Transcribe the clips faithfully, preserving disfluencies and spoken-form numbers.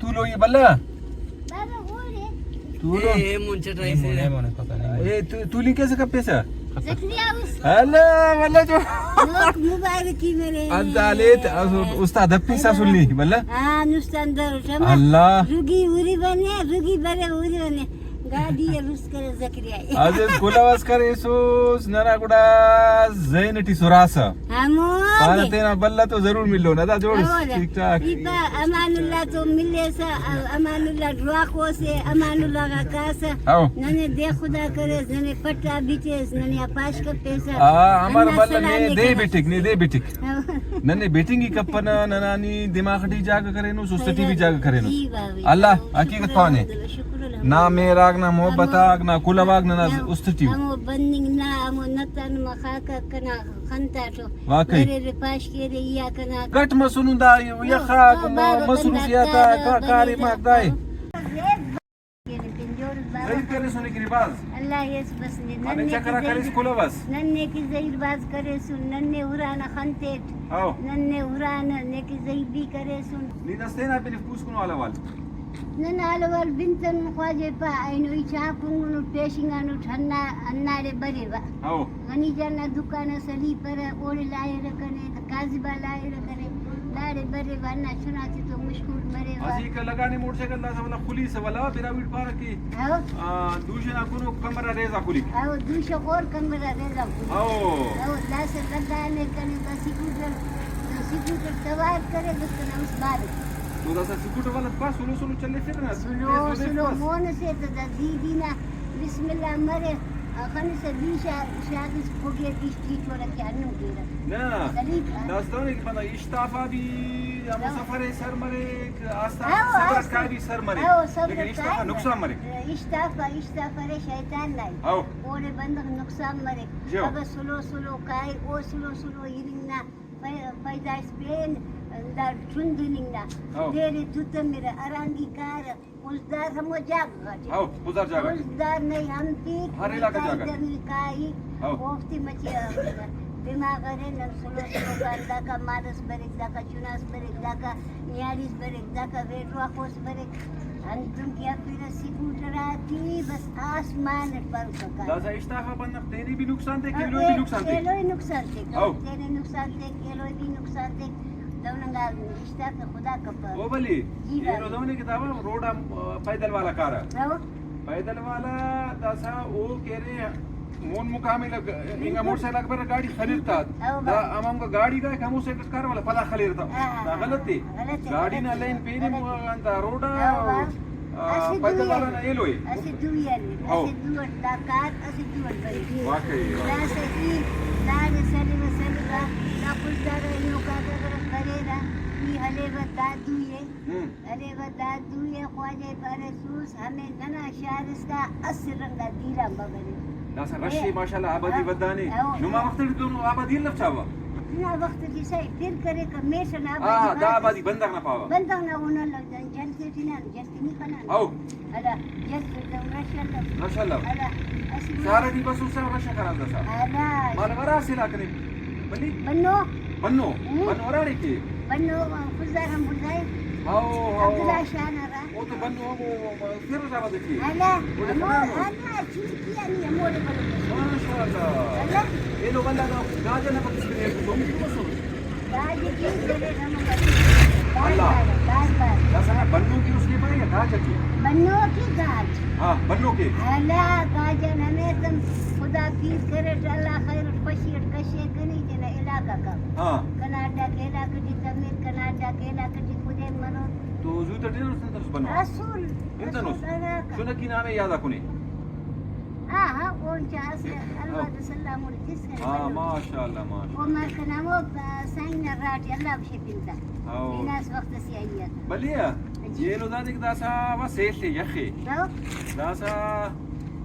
تولو یہ بلا۔ بابا، ہو رے۔ تولو۔ اے، اے مون چٹائی اے مون، سے۔ اے مون، پتہ نہیں مون۔ اے تو، تولی کیسے کپیسہ؟ زکریا اس۔ اللہ، اللہ جو۔ لوک مبارکی مرے۔ انت آلیت، اس-، استاد اپی سا سنی، بلا۔ ہاں، نستان در شما۔ اللہ۔ رگی اوری بنے، رگی برے اوری بنے۔ گاڈی ءِ رست کرے زکریا ءِ۔ عزیز کلہو اس کریسس، ننا گڑا ذہن ٹی سراسہ۔ ہمو پارہ دے۔ تینا بلہ تو ضرور ملو نا، دا جوڑ اس؟ ہمو دے۔ ٹھیک ٹھاک۔ ای پا امان اللہ تو ملیسہ، امان اللہ ڈراخوسے، امان اللہ غا کاسہ۔ ہاؤ۔ ننے دے خدا کریس، ننے پٹا بٹیس، ننے آ پاش کپیسہ۔ آ، امر اللہ بلہ سلام نے دے کرے۔ بٹک، نے دے بٹک۔ ننے بیٹنگ ہی کپنہ، ننا نی دماغ ٹی جاگہ کرینو، سست ٹی بھی جاگہ کرینو۔ جی بابا۔ اللہ حقیقت پانے۔ شکر الحمدللہ۔ نا مہر آک، نا محبت آک، نا کلہو آک، ننا است ٹی۔ ہمو بننگ نا، ہمو نتان ما خاکہ کنا خن تاٹو۔ واقعی۔ میرے رے پاش کیرے یا کنا۔ گٹ مسنو دا یخ آک، ہاں، ما-، بابا مصروفیات بندہ آک، کارہ، کا-، کاریماک بننگ دائے۔ نا۔ ظہیر کریسنے کہ نی بھاز۔ اللہ یس بس نے۔ ہمے ننے چکر آ کہ کریس ظہیر، کلہو اس۔ ننے کہ ظہیر بھاز کریسن، ننے ہرانا خن تیٹ۔ ہاؤ۔ ننے ہرانا نے کہ ظہیر بھی کریسن۔ نی داسہ تینا بنف پوسکنو حال احوال۔ نن حال احوال بنتن خواجہ پا، اینو ای چا کنگنٹ، پیشنگانٹ، ہندا، ہنداڑے بریوہ۔ ہاؤ۔ غنی جان نا دکان اس سلیپر، اوڑے لائرہ کنے، قاضی با لائرہ کنے، داڑے بریوہ، ہندا چنا تے تو مشکور مریوہ۔ اسیکہ لگانے موٹر سائیکل داسہ ولا خلیسہ ولا براہوئی ٹی پارہ کہ، ہاؤ۔ آ، دوشہ نا کنو کمرہ ریزہ خلیک۔ ہاؤ، دوشہ غور کمرہ ریزہ خلیک۔ ہاؤ۔ ہاؤ، داسہ لگانے کنے دا سکوٹر، دا سکوٹر توار کرے بس کنا اس بارے۔ تو داسہ سکوٹر والا پا سلو سلو چلیفرہ نا، سلو تیز تیز سلو پاس۔ مون سے تو دا دی دی نا بسم اللہ مرے، خنسہ بیش آ شاغس پھگے بیش ٹی ٹوڑ کہ ہنو کیرہ۔ نہ، سلیپ، ہاں۔ داسہ دانے کہ بندغ اشتافا بھی ہمو ہاں۔ سفر ئے سر مریک، آستہ ہاں، صبر آستہ۔ کائے بھی سر مریک۔ ہاں، صبر لیکن اشتافا کائے نقصان مریک۔ اشتافا، اشتافا ارے شیطان نا ہی۔ ہاں۔ اوڑے بندغ نقصان مریک۔ جی۔ اگہ سلو سلو کائے، او سلو سلو ہننگ نا پے-، پیدائش پین دا چند ہننگ نا۔ ہاں۔ دیرے تو تمرہ، ارانگی کارہ۔ خضدار ہمو جاگہ غاٹی۔ ہاؤ، خضدار جاگہ غاٹی۔ خضدار نئی ہنپیک، ہر علاقہ جاگہ غاٹی۔ زمین کائی، ہاؤ۔ اوفتے مچہ دماغ ارے، نن سلو سلو کان داکا مالس بریک، داکا چناس بریک، داکا نیاڑیس بریک، داکا ویڈواخوس بریک۔ ہندن کہ ہرفیرہ سکوٹر آتے بس آسمان اٹ بروسہ کارہ۔ داسہ اشتافا بندغ تینے بھی نقصان تیک، ایلو بھی نقصان تیک۔ ایلو ہی نقصان تیک، ہاؤ۔ تینے نقصان تیک، ایلو بھی نقصان تیک۔ دہننگا اشتافا خدا کپر۔ او بھلے، جی ایلو بھلے۔ دہنے کہ داوا روڈ آ پیدل والا کارہ۔ ہاؤ۔ پیدل والا داسہ او کہ ارے مون مقام لگ، انگا موٹر سائیکل آک بریرہ گاڑی خلیر تا۔ او دا با۔ ہمانگا گاڑی گائک ہمو سائیڈ اس کارہ ولدا پدا خلیر تا۔ ہاں، ہاں، دا ہاں، غلط تے۔ غلط تے، گاڑی نا غلط تے، لین پین غلط تے۔ انت روڈ آ، او با۔ آ، اسہ پیدل دوئی والا نا ایلو ءِ۔ اسہ دوئی ءِ، ہو۔ اسہ دو اٹ دا کار، اسہ دو اٹ بریک۔ واقعی، واقعی۔ داسہ ای داڑے سلوہ، سلوہ، دا خضدار ءِ ہنوکا اگر بریرہ، ای ہلیوہ دا دوئی ءِ۔ ہم۔ ہلیوہ دا دوئی ءِ، خواجہ ءِ پاریسس، ہمے ننا شار اسکا اسہ رنگ آ دیران ببرے۔ داسہ رش ءِ، ماشاءاللہ، آبادی ہاں، ودانے۔ ہاں۔ نما وخت ٹی تو آبادی الو چاوہ؟ ننا وخت ٹی سہی پھر کریکہ، میش ئنا آبادی ہاں، دا بھاز آبادی بندغ نا پاوہ۔ بندغ نا اونا الو، جلسے ٹی نن جلسے نی خنان۔ ہو۔ ہلا، جلسے تو رش الو۔ رش الو۔ ہلا، اسہ شار ٹی بس اس رش خراب داسہ۔ ہلا۔ مالو ہرا اسہ علاقہ نے۔ بلی؟ بنو۔ بنو؟ ہم۔ بنو ہراڑے کے؟ بنو، خضدار ہم بڑزائے۔ How, how. عبداللہ شاہ نا را۔ او تو بنو ہمو فیروز آباد ٹی۔ ہلا، اودے ہمو، خنانو؟ ہلا، چنکی آ نی ہموڑے بلوک۔ ماشاءاللہ۔ ہلا۔ ایلو ولدا گاج ئنا پتس کنے تو ہم مسر۔ گاج ٹی بلے ہمو بلوک۔ بار اللہ۔ بار، بار بار۔ داسہ نا بنو کہ اس کے پائے یا گاج کے؟ بنو کہ گاج۔ ہاں، بنو کے۔ ہلا، گاج آن ہمیتم خدا پیر کریٹ، اللہ خیر اٹ خوشی اٹ کشے کنے تینا علاقہ کا۔ ہاں۔ کنا اڈا کے علاقہ ٹی تمیر، کنا اڈا کے علاقہ ٹی خدے مرو۔ تو زوت اٹ ہنوس انت اس بنو؟ اسل۔ انت انوس؟ اسل انا کا۔ چنکی نامے یاد آ کنے؟ ہاں، ہاں، اون چا اسہ ہاں۔ الواد سلام اڑے تس کنے ہاں، بنو۔ ماشاءاللہ، ماشاءاللہ۔ او مر کنا مو، آ، سائیں نا راٹی اللہ بخشے پنتا۔ ہاں۔ بناس وخت سے آئی آتا۔ بلے آ؟ جی۔ ایلو دادے کہ داسہ وا سیل تے یخے۔ ہاں۔ داسہ،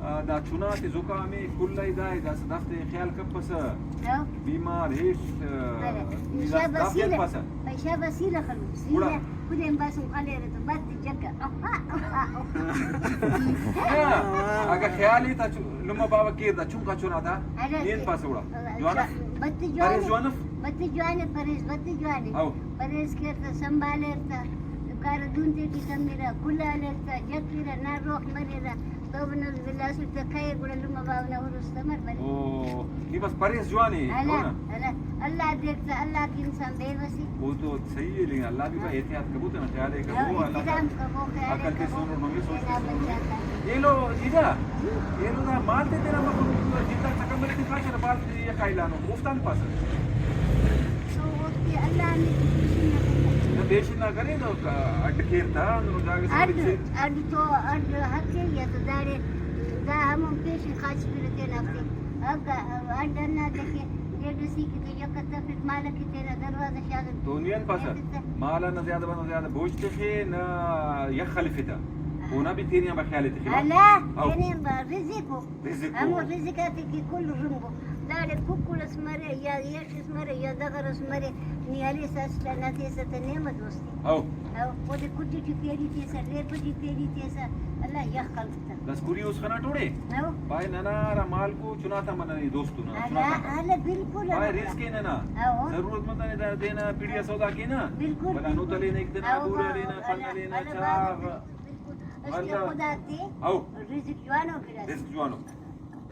آ، دا چنا تے زکام ءِ، کل ءِ دا ءِ، داسہ دافتے خیال کپسہ۔ ہاں۔ بیمار ہیٹ، آ، ارے، نی داسہ شاباس دافتے سیرہ۔ پاسہ۔ بھائی شاباس سیرہ خلو۔ گڑا؟ سیرہ۔ خدے ہم باسن خلیرہ تو بد جگہ۔ ہاں، اگہ خیال ءِ تا چو-، لمہ باوہ کیر دا چنکا چنا تا، ارے، نین پاسہ گڑا۔ اچھا، جوان اف؟ بد جوان پریز اف؟ جوان اف، بد جوان اف، پریز بد جوان اف۔ او۔ پریز کیر تا سنبھالیر تا۔ دار دون تیٹی تمرہ، کل آ لگتا، جترہ، نا روخ مریرہ، توبہ نعوذ باللہ اسٹ تہ کئے گڑا لمہ باوہ نا ہروس تہ مر بلے۔ او، نی بس پریس جوان ءِ، ہلہ، ہو نا؟ ہلہ، اللہ دیک تہ، اللہ کی انسان بے وسی۔ او تو صحیح ہے، لیکن اللہ بھی ہاں۔ احتیاط کبو تینا خیال ہے کبو، ہاں، اللہ احترام کبو، خیال عقل تے کبو۔ سنو، نمے سوچ تے تینا سنو۔ بچا تا۔ یہ لو، جیجا، یہ لو نا مال تے تینا مخلوق جتا چکا مری تے خاص بال یہ قائلانو، مفتان پاسہ۔ تو اوفتے اللہ نے پیشن نہ کرے۔ نہ پیشن نہ کرے تو اڈ کیر تا، اندر جاگہ سے اڈ، پچھے۔ اڈ تو، اڈ حق ہے یا تو داڑے، دا ہمون پیشن خاص پر تینا تے۔ اب اڈ انا دکے، ڈیڈ سی کی تو یک تفک مالک تینا دروازہ شاغن۔ تو نیان پاسا، مال نا زیادہ بنا زیادہ بوجھ تخے، نہ یخ خلفتا۔ اونا بھی تینے با خیال تخے۔ اللہ، او۔ تینے با رزق ہو۔ رزق ہمو ہو۔ رزق آتے کہ کل رنگو۔ داڑے ککڑ اس مرے یا یش اس مرے یا دغر اس مرے، نی ہلیسہ اسٹ آ نتیسہ تہ نعمت اس تے۔ او۔ او، اودے کٹی ٹی پیری تیسہ، لیپہ ٹی پیری تیسہ، اللہ یخ خلک تہ۔ بس کری اس خنا ٹوڑے؟ او۔ پائے ننا ہرا مالکو چنا تا منہ نی دوستو نا، چنا تا۔ ارے بالکل پائے ہرا۔ رزق ءِ ننا۔ او۔ ضرورت مند آ نے دا دینا پیڑی آ سودا کینہ۔ بالکل، ولا نو بالکل۔ تلینہ، ایک دنا او، بورا او، لینا، پنہ اللہ، لینا، اللہ چاغ۔ بالکل۔ اس کہ اللہ۔ خدا تے او۔ رزق جوانو گڑاس۔ رزق جوانو۔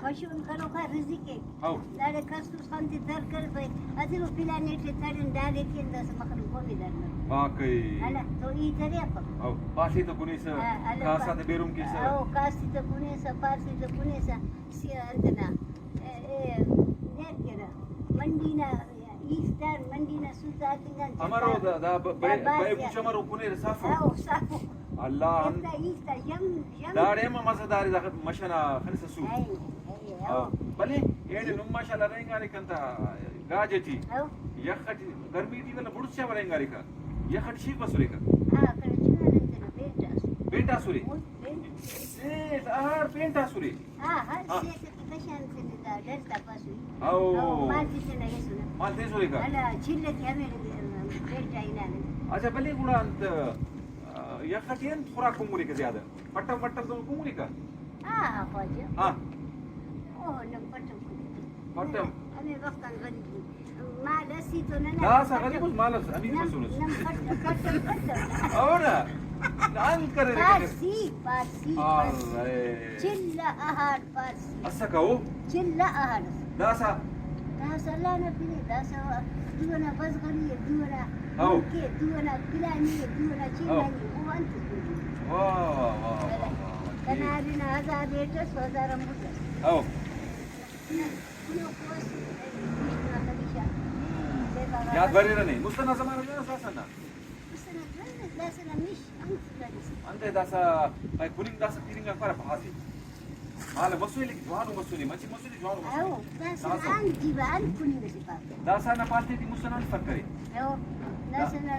کشون کروکا رزق ءِ۔ او۔ داڑے کس اس خن تے در کر بھئی۔ اسہ وہ پلان نیٹ ءِ تڑن داڑے کین داسہ مخلوق قومی در مر۔ واقعی۔ ہلہ، تو ای تریاپک۔ او، پاسی تو کنیسہ، ہاں، ہلہ، کاسا پا-، تے بیرون کیسہ۔ او، کاسی تو کنیسہ، پاسی تو کنیسہ۔ سی-، انتنا، اے، اے، نیر کیرہ۔ منڈی نا ایست آن منڈی نا سوت آتنگان امرو جتا۔ دا، دا ب-، دا بے-، باز بے زیادہ۔ پوچ امرو کنے صافو۔ او، صافو۔ اللہ ہم ایستا، ایستا، یم، یم۔ داڑے ہم مزہ دار دا مشنا خنسا سوت۔ اے، اے، ہاں۔ او۔ بلے ایڑے نم ماشاءاللہ رہینگاریک انت گاج ٹی۔ او۔ یخ ٹی، گرمی ٹی ولدا بڑز چا ورینگاریکا۔ یخ ٹی شیف بسریکا۔ ہاں، کنے چنا رہتے نا، بیٹا سو۔ بیٹا سورے۔ بیٹا۔ اے، اہاڑ پینٹ آ سرے۔ آ، ہر ہاں۔ سے تے کشان سے نے دا ڈر تا پاسو۔ او۔ او، مال تے تینا یسونا۔ مال تے سرے کا؟ ہلا، چلہ تے ہمے بیٹا ہنانے۔ اچھا، بلے گڑا انت، آ، یخ ٹی انت خوراک کنگنے کہ زیادہ؟ پٹو مٹو تو کنگنے کا؟ آ، آ، خواجہ۔ ہاں۔ او، نم پٹو کنگنے۔ پٹو۔ ہمے وخت آن غریب۔ مال اسی تو ننا داسا غریب اس، مال اس، امیر نم، مسونس۔ نم پٹ-، پٹ-، پٹ۔ او نا۔ نان کرے پارسی، پارسی، پارسی۔ ارے۔ چلہ اہاڑ پارسی۔ اسکہ او؟ چلہ اہاڑ اس۔ داسا؟ داسا اللہ نا پنے، داسا دو ئنا بزغری ءِ، دو ئنا او۔ ملک ءِ، دو ئنا پلانی ءِ، دو ئنا او۔ چلانی ءِ، او انت دو؟ واہ، واہ، واہ، واہ، واہ، واہ۔ کنا ارے نا ہزار ریٹ اس، ہزار ہم بٹس۔ او۔ یاد بریرہ نے؟ مست ئنا زمانہ جوان ئس داسہ نا؟ مست ئنا جوان ئس داسہ نا، مش انت جوان ئس۔ انتئے داسہ، پائے کننگ داسہ پیرنگ آک پارہ بھازے۔ مالو مسنے لیکن جوانو مسنے، مچہ مسنے جوانو مسنے۔ او، داسہ تازہ۔ انت جیبا انت کننگ ئسے پارہ۔ داسہ نا پارٹی ٹی مست ئنا انت فرق ارے؟ او، داسہ نا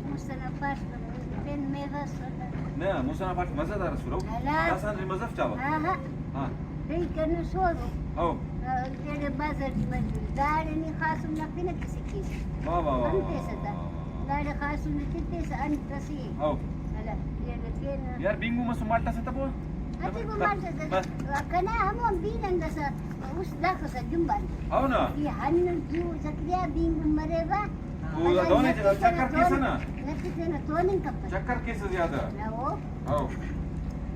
مست ئنا پارٹ پین میوہ ئس۔ نہ، مست ئنا پارٹ مزہ دار ئسر او۔ ہلا۔ داسہ نا مزہ اف چاوہ۔ ہاں، ہاں۔ ہاں۔ پین کنو سورو۔ او۔ ایڑے بازار ٹی مجبوری۔ داڑے نی خاسن نا پن ئٹی سکیس۔ واہ، واہ، واہ، انت واہ، ایسہ تا۔ واہ، واہ، واہ۔ داڑے خاسن نا تتیسہ انت ئسے۔ او۔ ہلا، ایڑے تینا۔ یار، بینگو مسو مالٹا سے تبو۔ اٹی گو مالٹا سے۔ بس۔ کنا ہمو بین انگسہ۔ اس داخسہ جمبان۔ او نا۔ ای ہنو جو زکریا بینگو مریوہ۔ او، ہلا، دہنے نتی چکر تینا کیسہ تون-، نا؟ نتی تینا توننگ کپہ۔ چکر کیسہ زیادہ۔ او۔ او۔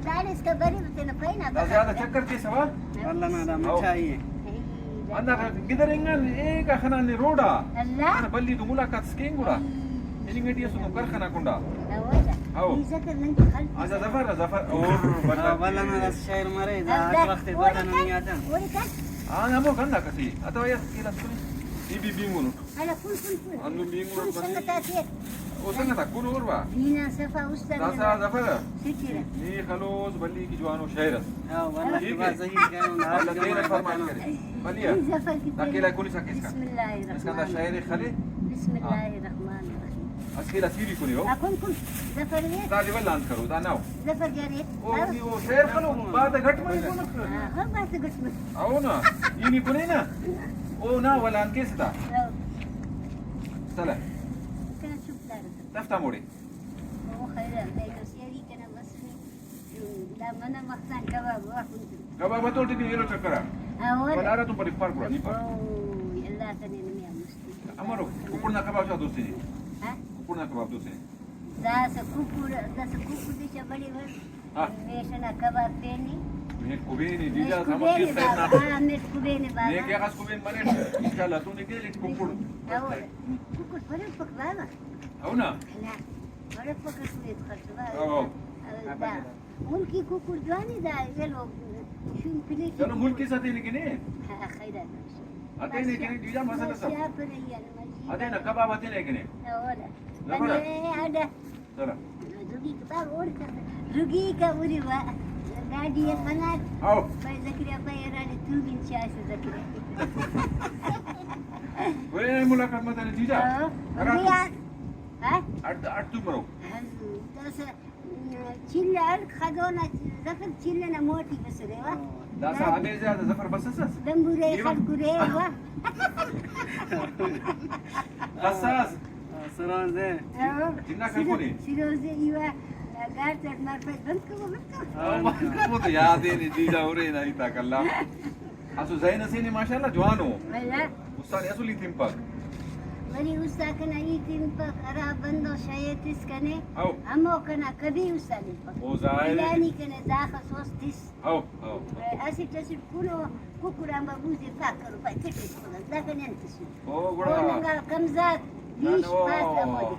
داڑے اسکا بریوہ تینا پین آ دا زیادہ بریوہ۔ چکر کیسہ وا؟ اللہ نا دا او۔ مچائی اے۔ صحیح۔ ہندا گدرینگان اے کا خنانے روڈا۔ اللہ۔ ہاں، بلی تو ملاقات سکیں گڑا۔ ہننگ ٹی اسو تو کر خنا کنڈا۔ او۔ او۔ ای زکر نن خلق اچھا، ظفر، ظفر، اور ہاں، بندہ۔ واللہ نا دا شاعر مرے، دا اللہ۔ ہر وخت اور بدن کر، نہیں آتا۔ اور کر۔ ہاں، ہمو گندا کسی۔ اتو یا کیلا سنی۔ ای بی بی مونو۔ ہلا، کل، کل، کل۔ ہندن بینگُن کل بس۔ سنگت آتے۔ او سنگت آ، کل اور وا۔ بینا صفا استاد داسا ننا۔ ظفر۔ سٹرہ۔ نی خلوص بلی کہ جوانو شاعر اس۔ ہاں، واللہ ٹھیک کہ ہے۔ بس زہیر کرے، ہاں، اللہ تینا فرمان کرے۔ بلی آ۔ ظفر کی دا کیلا کونی سا کس کا۔ بسم اللہ الرحمن اس کا دا شاعر خلے۔ بسم اللہ ہاں۔ الرحمن الرحیم۔ اس کیلا سیری کونی ہو۔ آ، کل، کل۔ ظفر یہ۔ دا لیول لانچ کرو، دا ناو۔ ظفر جانے۔ او، نی او شعر خلو، بات گھٹ منے کونک۔ ہاں، ہاں، بات گھٹ منے۔ او نا، ای نی کنے نا۔ او نا، ولان کیس تا۔ ہاں۔ سلام۔ کنا چپ دار۔ تفتا موڑے۔ او خیر، میں تو سیری کنا بس نہیں۔ دا منا مخزان کباب وا کنت۔ کباب تو ٹی بھی ایلو چکر آ۔ ہاں، وہ۔ بلارا تو پر افطار کرا، نہیں پر۔ او، اللہ کنے نمیا مستی۔ امرو، ککڑ نا کباب چا دوسے۔ ہاں؟ ککڑ نا کباب دوسے۔ داسہ ککڑ، داسہ ککڑ دچا بڑے بس۔ ہاں۔ میش ئنا کباب پینے۔ میش کبینے، جیجا، میش سمجھ کبینے کس بابا، نا۔ ہاں، میش کبینے بابا۔ نیکہ غاس کبین مریٹ، انشاءاللہ تو نے کے لیٹ ککڑ۔ ہاں، ککڑ بڑے پک بابا۔ ہاں نا۔ نا، بڑے پک کبین خرچ بابا۔ ہاں۔ دا ملکی ککڑ جوانی دا، ایلو شون پلیٹ۔ چلو، ملکی سا تینے کنے۔ ہاں، خیرات۔ اتینے کنے جیجا مسئلہ سب۔ اتینا کباب اتینے کنے۔ ہاں، اولا۔ زبر۔ اڈا۔ سلام۔ زگی کباب اوڑ کر۔ زگی کا بری وا۔ گاڈی ءِ خنات۔ آؤ۔ پائے زکریا پائے ہراڑے تو بن چائے سے زکریا۔ وے ملاقات مت نے جیجا۔ ہاں۔ ہرا تو۔ ہاں؟ اٹ، اٹ تو مرو۔ ہاں، داسہ چل اڑ خدونا ظفر چل نا موٹی بسرے وا۔ داسہ ہمے زیادہ ظفر بسسس۔ دمبورے ایوہ۔ خلکرے وا۔ خساس۔ سران دے۔ ہاں۔ جناک ہلکنے۔ سیروز دے ایوا گار تٹ مار پہ بند کو، بند کو۔ ہاں، بند کو تو یاد ہے نہیں، جیجا ہو رہے نہیں تا کلا۔ اسو ذہن اسے نے ماشاءاللہ جوان ہو۔ واللہ۔ استاد اسو لی تنپک۔ ولی استاد کنا ای تنپک، ہرا بندغ شے تس کنے، او۔ ہمو کنا کبھی استاد تنپک۔ او ظاہر ہے۔ یعنی کنے داخس اس تس۔ ہو، ہو۔ اسٹ اسٹ کنو ککڑ آن با بوزے پاک کرو، پائے کٹس خدا، دا کنے انت سو۔ او گڑا۔ او ننگا کمزاد، نہ، بیش نہ، پاس او، لگو۔